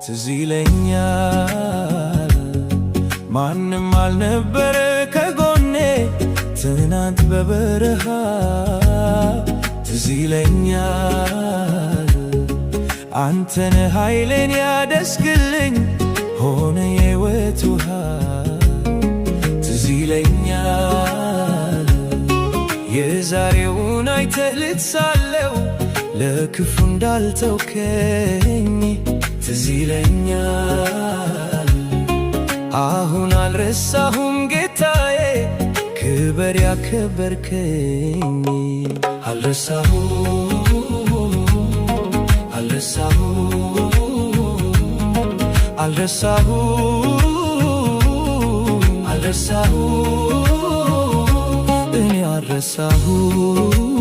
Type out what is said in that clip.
ትዝ ይለኛል፣ ማንም አልነበረ ከጎኔ ትናንት በበረሃ። ትዝ ይለኛል፣ አንተን ኃይሌን ያደስክልኝ፣ ሆነ የሕይወት ውሃ። ትዝ ይለኛል፣ የዛሬውን አይተህ ልትሳለው ለክፉ እንዳልተውከኝ። ትዝ ይለኛል፣ አሁን አልረሳሁም ጌታዬ፣ ክበር ያከበርከኝ። አልረሳሁም፣ አልረሳሁም፣ አልረሳሁም፣ አልረሳሁም፣ እኔ አልረሳሁም።